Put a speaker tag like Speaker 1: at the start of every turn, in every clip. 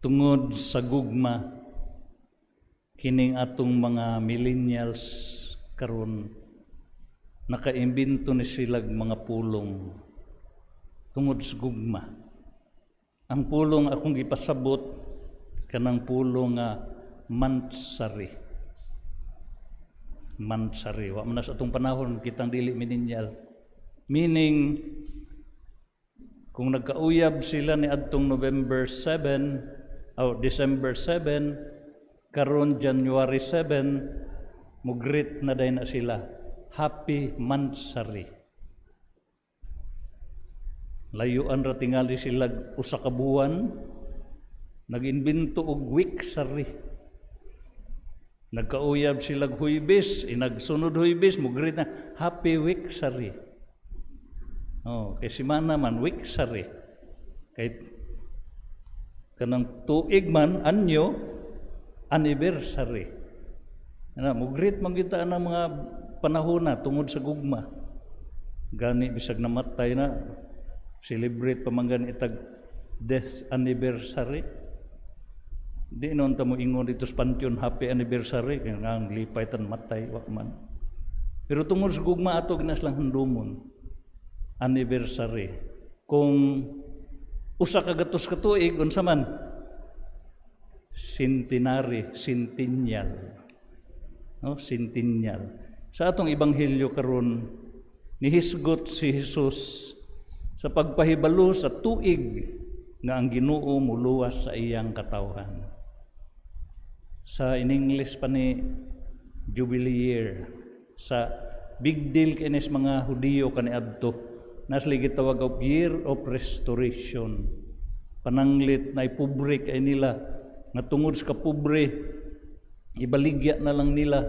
Speaker 1: Tungod sa gugma, kining atong mga millennials karon, nakaimbento ni silag mga pulong tungod sa gugma. Ang pulong akong gipasabot, kanang pulong nga monthsary. Monthsary. Wa man na sa atong panahon, kitang dili millennial. Meaning, kung nagkauyab sila ni adtong November 7 o December 7, karon January 7, mugreet na dayon na sila. Happy monthsary. Layuan ra tingali sila usa ka buwan, nag-imbento og weeksary. Nagkauyab sila Huybes, inagsunod Huybes, mugreet na, "Happy weeksary." Oh, kay simana man, weeksary. Kay kanang tuig man, anyo, anniversary. Ana, mugreet man kita ang mga panahon na tungod sa gugma. Gani bisag namatay na, celebrate pa man gani itag death anniversary. Di noon ta mo ingon dito sa pantheon, "Happy anniversary," kay nga ang lipay tan matay, wa man. Pero tungod sa gugma, ato gina silang handumon anniversary. Kung 100 ka tuig, unsa man? Centenary, centennial. No, centennial. Sa atong ebanghelyo karon, nihisgot si Jesus sa pagpahibalo sa tuig nga ang Ginoo muluwas sa iyang katawhan. Sa in English pa ni, Jubilee Year. Sa big deal kinis mga Hudiyo kaniadto. Nasli gitawag og Year of Restoration. Pananglit na ipobre kay nila nga tungod sa kapobre, ibaligya na lang nila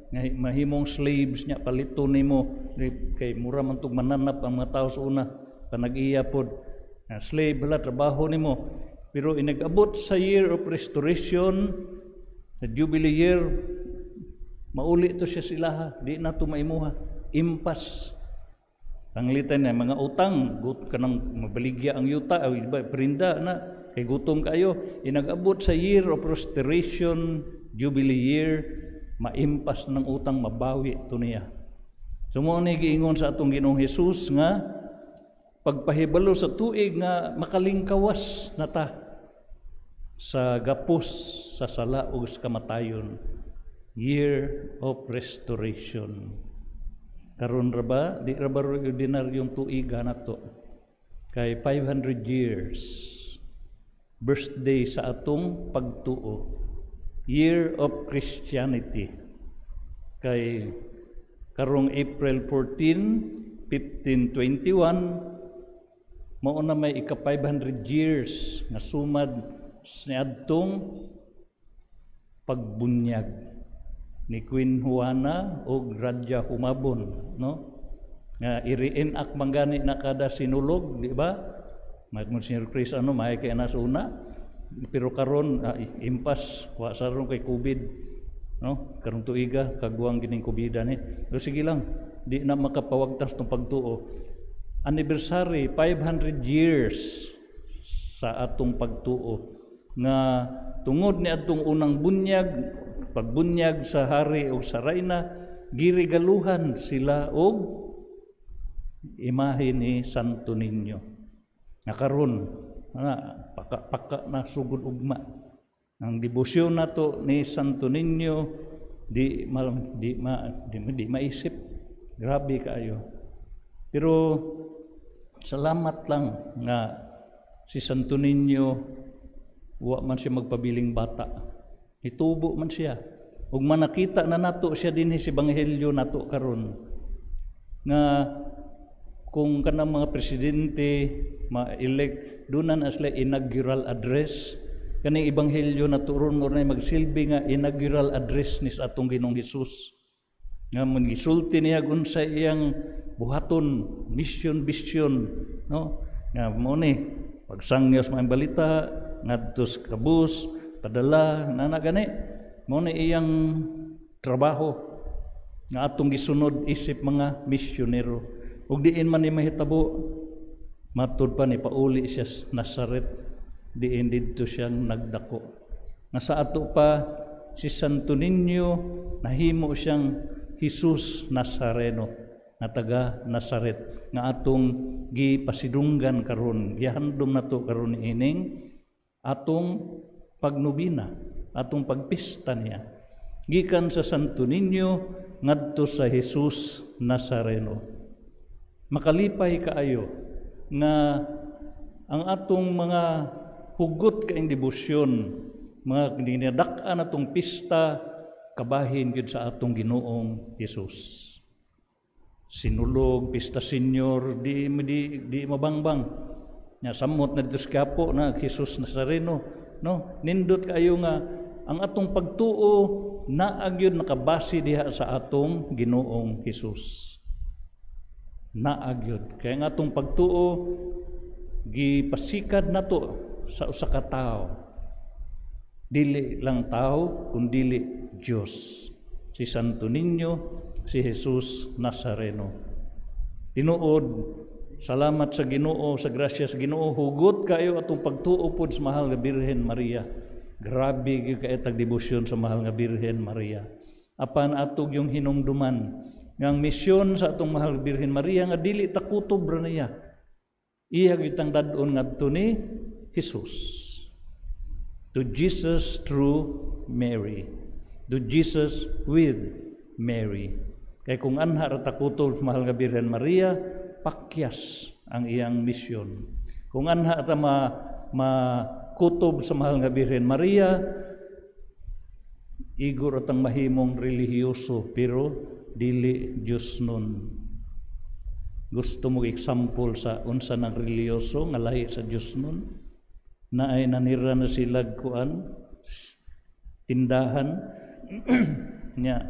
Speaker 1: nga mahimong slaves niya, paliton nimo kay mura man tug mananap ang mga tao sa una, panag-iya pod nga slave, hala, trabaho nimo. Pero inag-abot sa Year of Restoration, sa Jubilee Year, mauli to siya silaha, di na to maimuha, impas. Panglitan na mga utang, gut kanang mabaligya ang yuta, ay ba prinda na kay gutom kayo. Inag-abot sa Year of Restoration, Jubilee Year, maimpas ng utang, mabawi to niya. So mo ni giingon sa atong Ginoong Hesus nga pagpahibalo sa tuig nga makalingkawas na ta sa gapos sa sala ug sa kamatayon. Year of Restoration. Karon ra ba, di ra ba ordinaryong tuiga nato? Kay 500 years birthday sa atong pagtuo. Year of Christianity. Kay karong April 14, 1521, mao na may ika 500 years nga sumad niadtong pagbunyag ni Queen Juana og Radja Humabon, no, nga i-reenact man gani na kada Sinulog, di ba? Monsignor Chris, ano may kay na sa una, pero karon impas, wa sa ron kay COVID, no? Karong tuiga kagwang gining COVID ni, pero sige lang, di na makapawagtas tong pagtuo. Anniversary, 500 years sa atong pagtuo nga tungod ni atong unang bunyag, pagbunyag sa hari o sa rayna, girigaluhan sila og imahe ni Santo Niño nga karon na paka, paka na sugod ugma ang debosyon nato ni Santo Niño, di maisip, grabe kaayo. Pero salamat lang nga si Santo Niño, wa man siya magpabiling bata, nitubo man siya ug manakita na nato siya dinhi sa ebanghelyo nato karon, nga kung kanang mga presidente ma-elect, doon na sila inaugural address. Kaning ebanghelyo nato ron mo na magsilbi nga inaugural address ni sa atong Ginoong Hesus, nga mun gisulti niya unsa iyang buhaton, mission, vision, no, nga mo ni pagsangyaw sa mga balita ngadto sa kabus, padala nana gani, mo ni iyang trabaho nga atong gisunod isip mga misyonero. Ug diin man ni mahitabo, matud pa ni pauli siya sa Nazaret. Diin didto siyang nagdako. Nga sa ato pa si Santo Niño nahimo siyang Jesus Nazareno nga taga Nazaret nga atong gipasidunggan karon, gihandom nato karon ining atong pagnobina, atong pagpista niya. Gikan sa Santo Niño ngadto sa Jesus Nazareno. Makalipay kaayo nga ang atong mga hugot kaayong debosyon, mga ginadak-an atong pista, kabahin gyud sa atong Ginoong Jesus. Sinulog, Pista Senior, di mabangbang. Nya samot na dito sa Quiapo na Jesus Nazareno, no? Nindot kaayo nga ang atong pagtuo naa gyud nakabase diha sa atong Ginoong Jesus. Naa gyud. Kaya ang atong pagtuo gipasikad nato sa usa ka tawo. Dili lang tao, kundili Dios. Si Santo Niño, si Jesus Nazareno. Tinuod, salamat sa Ginoo, sa grasya sa Ginoo, hugot kayo atong pagtuo pod sa mahal nga Birhen Maria. Grabe gyud kay tag debosyon sa mahal nga Birhen Maria. Apan ato yung hinumduman nga ang misyon sa atong mahal nga Birhen Maria nga dili ta kutob ra niya. Iya gyud tang dad-on ngadto ni Jesus. To Jesus through Mary. To Jesus with Mary. Kay kung anha ra ta kutob sa mahal nga Birhen Maria, pakyas ang iyang misyon. Kung anha ta makutob sa mahal nga Birhen Maria, igo ra tang mahimong relihiyoso pero dili Dios nun. Gusto mo example sa unsa ng relihiyoso nga lahi sa Dios nun? Naay nanira na sila kuan tindahan nya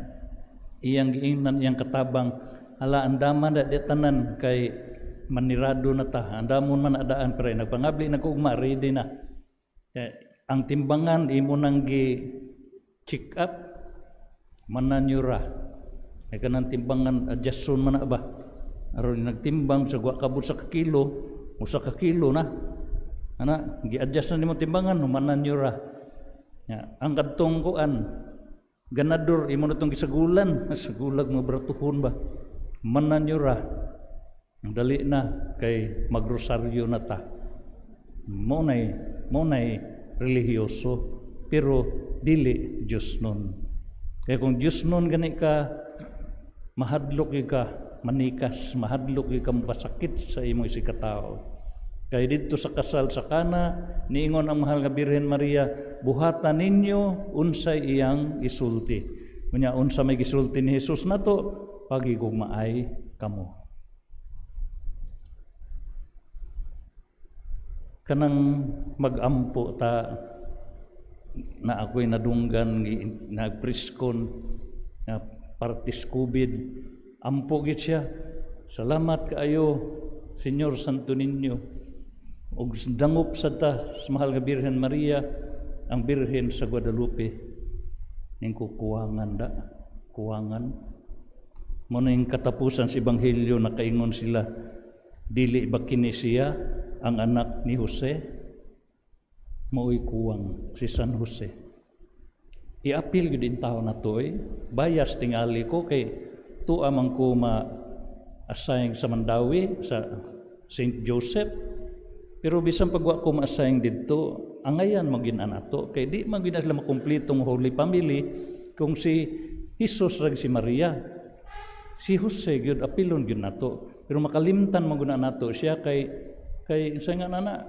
Speaker 1: iyang giingnan iyang katabang, "Ala, andaman na di tanan kay manirado na ta, andamon man adaan pre nagpangabli na ko ugma, ready na." Kaya, ang timbangan imo nang gi check up mananyura kay kanang timbangan adjuston man na ba aron nagtimbang sa wa kabot sa kilo, usa ka kilo na ana gi-adjust na nimo timbangan, mananyura. Ya, ang kadtong kuan ganador imo na tong gisagulan, sagulag mo bratuhon ba, mananyura, dali na kay magrosaryo na ta. Mo nay relihiyoso pero dili Dios nun. Kay kung Dios nun gani ka, mahadlok gyud ka manikas, mahadlok gyud ka mapasakit sa imong isigkatawo. Kay didto sa kasal sa Kana, niingon ang mahal nga Birhen Maria, "Buhata ninyo unsay iyang isulti." Unya unsa may gisulti ni Jesus nato? "Pagigugmaay kamo." Kanang magampo ta na ako'y nadunggan nagpriskon na partis COVID, ampo gid siya, "Salamat kaayo, Señor Santo Niño." Og dangop sad ta sa mahal nga Birhen Maria, ang Birhen sa Guadalupe. Ning kukuwangan da, kuwangan. Mo na yung katapusan sa Ebanghelyo, nakaingon sila, "Dili ba kini siya ang anak ni Jose?" Mao'y kuwang si San Jose. I-appeal gyud in tao na to eh. Bias tingali ko kay tuwa man ko ma-assign sa Mandaue, sa Saint Joseph. Pero bisan pag wa ko ma-assign didto, angayan mo gin ato kay di man gid sila makumpletong Holy Family kung si Jesus ra si Maria. Si Jose gyud apilon gyud nato. Pero makalimtan man gud na nato siya kay sa nga nana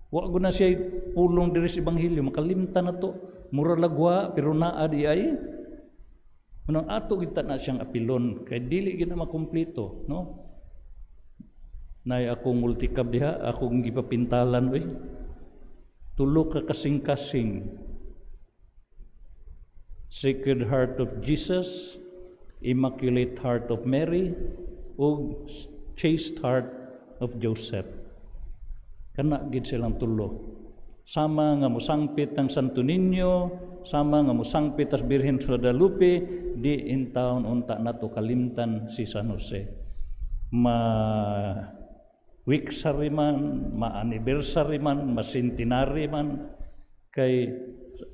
Speaker 1: wa gud na siya pulong diri sa ebanghelyo, makalimtan nato. Mura lagwa pero naa di ay. Ano ato kita na siyang apilon kay dili gyud na makumpleto, no? Nay akong multicab diha, akong gipapintalan oy. Tulo ka kasing-kasing. Sacred Heart of Jesus, Immaculate Heart of Mary, ug Chaste Heart of Joseph. Kana gid silang tulo. Sama nga mosangpit ang Santo Niño, sama nga mosangpit as Birhen sa Guadalupe, di in town unta nato kalimtan si San Jose. Ma Weeksary man, ma-anniversary man, ma-centenary man, kay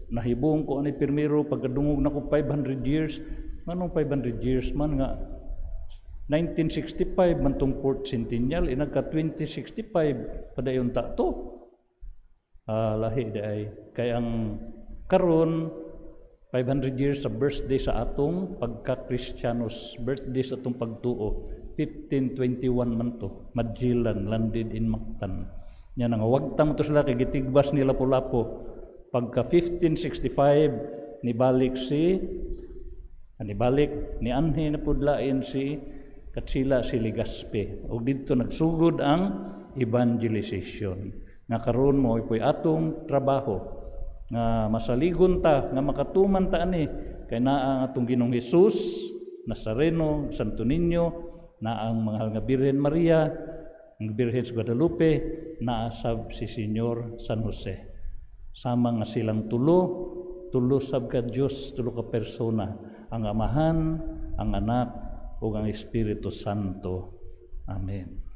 Speaker 1: nahibong ko ani pirmiro pagkadungog nako 500 years. Nganong 500 years man nga 1965 man tong fourth centennial, inagka 2065 padayon ta to? Ah, lahi di ay kay ang karon 500 years sa birthday sa atong pagka-Kristiyanos, birthday sa atong pagtuo. 1521 man to, Magellan landed in Mactan. Nya nang wagtang to sila kay gitigbas nila Lapu-Lapu. Pagka 1565 nibalik si nibalik ni anhi na pudlain si Katsila, si Legazpi, ug didto nagsugod ang evangelization nga karon mo ipoy atong trabaho nga masaligon ta nga makatuman ta ani kay naa ang atong Ginoong Hesus Nazareno, Santo Niño, naa ang mahal nga Birhen Maria, ang Birhen sa Guadalupe, naa sab si Señor San Jose. Sama nga silang tulo, tulo sab ka Dios, tulo ka persona, ang Amahan, ang Anak ug ang Espiritu Santo. Amen.